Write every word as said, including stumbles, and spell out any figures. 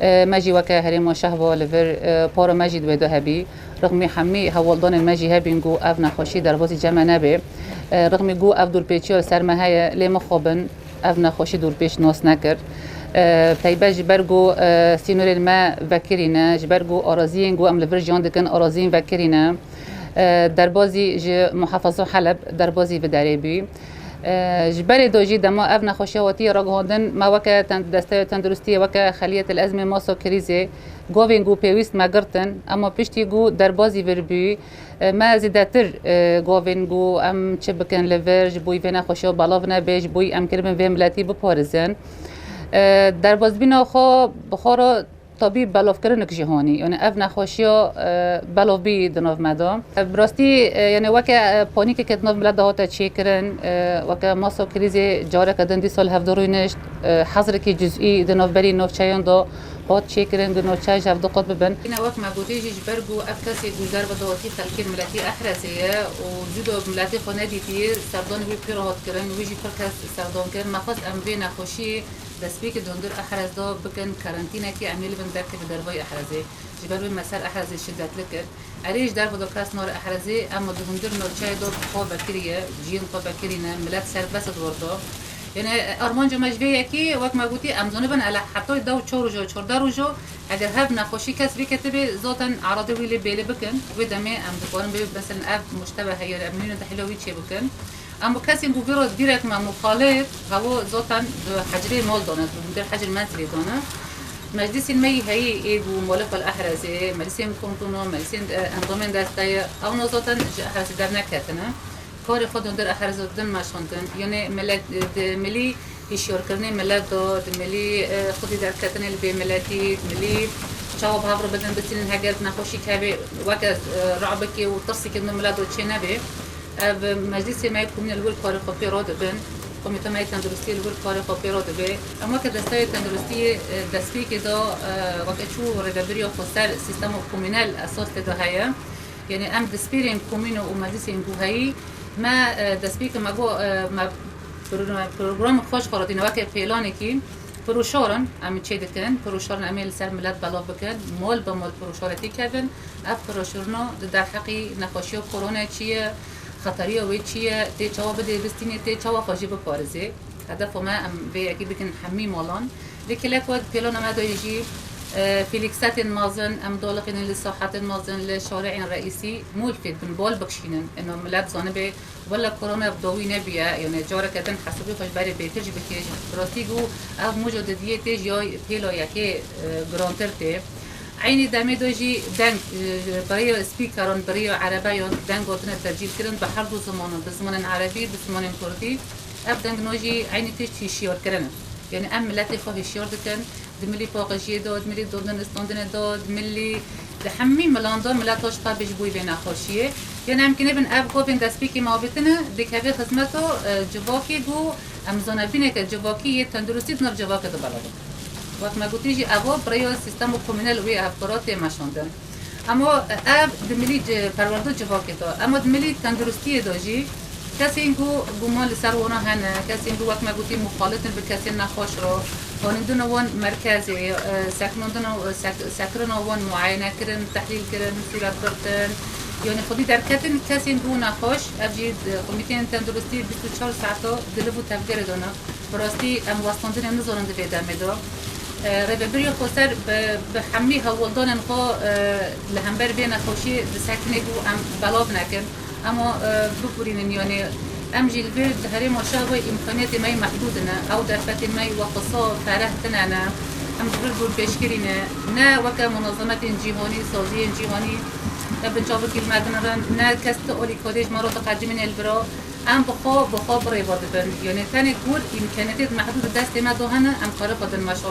E, me jî weke herêma Şehba li vir, e, para me jî di wê de hebî. Rixmî hemî hewaldanên me jî hebîn ku ev nexweşî derbasî cem me nebe. E, rixmî ku ev dûrpêçiya li ser me heye, lê mixabin ev nexweşî dûrpêç nas nekir. E, taybet ji ber ku, e, sînorên me vekirî ne, ji ber ku araziyên ku em li vir jiyan dikin, araziyên vekirî ne. E, derbazî ji Muhafaza Heleb derbazî vê derê bû. E, ji berê de jî dema ev nexweşiya hatiye ragihandin, me weke ten-, desteya tenduristiyê, weke Xeliyetil Ezmê Masa Krîzê, govên ku pêwîst me girtin, ema piştî ku derbazî vir bû, e, me zêdetir, e, govên ku em çi bikin li vir, ji bo vê nexweşiya belav nebe, ji bo em kiribin vê miletî biparizin. E, derbazbîna xwe bi xwe re tabî belavkirinik jî hanî. Yani ev nexweşiya, e, belavbî di nav me de. E, bi rastî, e, yani weke, e, panîkeke di nav milet de hate çêkirin, e, weke masa krîzê careke din dîsa li hevdû rûnişt, e, hezrekî cuzî di navberî navçeyan de hat çêkirin, ku navçe ji hev du qat bibin. Yine wek me gotî jî, ji ber ku ev kesê ku ji derve de hatî xelkê miletî Ehrezê ye û zû de miletê xwe nedîtiye, serdanê wî pê re hat kirin, wî jî pir kes serdan kir. Me xwest em vê nexweşiyê destpêkê di hundir Ehrez de bikin karantînekê, em ê li bin derkevin dervayî Ehrezê. Ji ber wê me ser Ehrezê şidetli kir. Erê, ji derve de kes nare Ehrezê, ema di hundir navçeyê de xwe vekiriye, ciyên xwe vekirîne, milet serbest e di wir de. Yani, armanca me ji vê yekê, wek me gotî, em zanibin ele heta dew çar roja, çardeh roja, eger hev nexweşî kes biketibe, zaten eradê wî lê bêlê bikin. Wê demê em dikarin bê, mesela ev muştebe heye, em nîne dehila wî çê bikin. Em bi kesên ku vê re direkt me muxalif, hewo zaten di hecrê mal dane, di hundir hecr menzilê dane. Meclisên me yî heyî ê ku muxalif li Ehrezê, meclisên kontûno, meclisên, e, endamên desteyê, ewna zaten ji Ehrezê derneketine. Karê xwe di hundir Ehrezê din meşandin. Yanê milet, e, di milî hişyarkirinê milet de, di milî, e, xwedî derketinê li bê miletî, di milî çawa bi hev re bidin, bistînin, heger nexweşî kevê weke, e, rabikê û tirsikê di milet de çê nebê. Ev meclîsê me yê komînê li wir karê xwe pê re dibin. Komîta me yê tenduristiyê li wir karê xwe pê re dibe. Em weke desteyê tenduristiyê, e, destpêkê de, e, weke çû rêvebiriya xweser sîstema komînel esas tê de heye. Yanî em destpêrên komîno û meclîsên ku heyî me, e, destpêkê me got, e, me pro-, programê xwe ji xwe re dîne weke pêlanekî. Piroşarin em çê dikin, piroşarin em ê li ser milet belav bikin, mol be mol piroşaretî kevin. Ev piroşirino di derheqî nexweşiya koronayê çi ye, xeteriya wê çi ye, tê çawa bidê bistînê, tê çawa xwe jî biparêzê. Hedefa me em vê yekê bikin hemî malan. Lê gelek wet pêlana me de jî, e, fîlîksetên mezin, em dalixînin li sahetên mezin, li şareên reîsî, mol fêr bin, bal bikişînin. Ino milet zanibe, wela korona bi dawî nebiye, yani careke din hesabê xwe ji berê bêtir jî bike. Bi rastî ku ev mûca didiyê tê ji ya pêla yekê, e, girantir tê. Eynî demê de jî deng, e, bi rêya spîkeran, bi rêya erebeyan deng hatine tecîl kirin bi her du zimanan, bi zimanên erebî, bi zimanên kurdî. Ev deng no jî eynî tişt hişyarkirin e. Yani em miletê xwe hişyar dikin, di milî paqijiyê de, di milî dondin istandinê de, di milî, di hemî milan de milet tişt xwe bê ji bo vê nexweşiyê. Yani em kinê bin ev govên destpêkê me avêtine, dikeve xizmeta, e, civakê ku em zanebîneke civakî yê tenduristî di nav civakê de belav bikin. Wek me gotî jî, evo bi rêya sîstema komînel wê hevkara tê meşandin. Ema ev di milî ci-, perwerde civakê de, ema di milî tenduristiyê de jî kesên ku guman li ser wana hene, kesên ku wek me gotî muxalif in bi kesên nexweş re, anîndina wan merkezê, e, sekinandina, sek-, sekirina wan muayene kirin, tehlîl kirin, sûret girtin, yanî xwedî derketin kesên ku nexweş, ev jî, e, komîteyên tenduristî bîst û çar saeta di liv û tevgerê de ne. Bi rastî em westandinê nizanin di vê demê de. E, Rêvebiriya Xweser bi, bi hemî hewldanên xwe, e, li hember vê nexweşiyê disekine ku em belav nekin. Ema, e, bibûrînin, yanî em jî li vê di herêma Şehbê îmkaniyetê me yê mehdûd ne. Ew derfetên me yê weqisa fereh tune ne. Em di vir dûrpêçkirî ne. Ne weke munazemetên cîhanî, saziyên cîhanî, e, bi çavekî li me dinirin, ne kes ti alîkariyê ji me re diqedimîne li vira. Em bi xwe, bi xwe bi rêva dibin. Yanî tenê ku îmkaniyetê mehdûd di destê me de hene, em karê xwe din meşand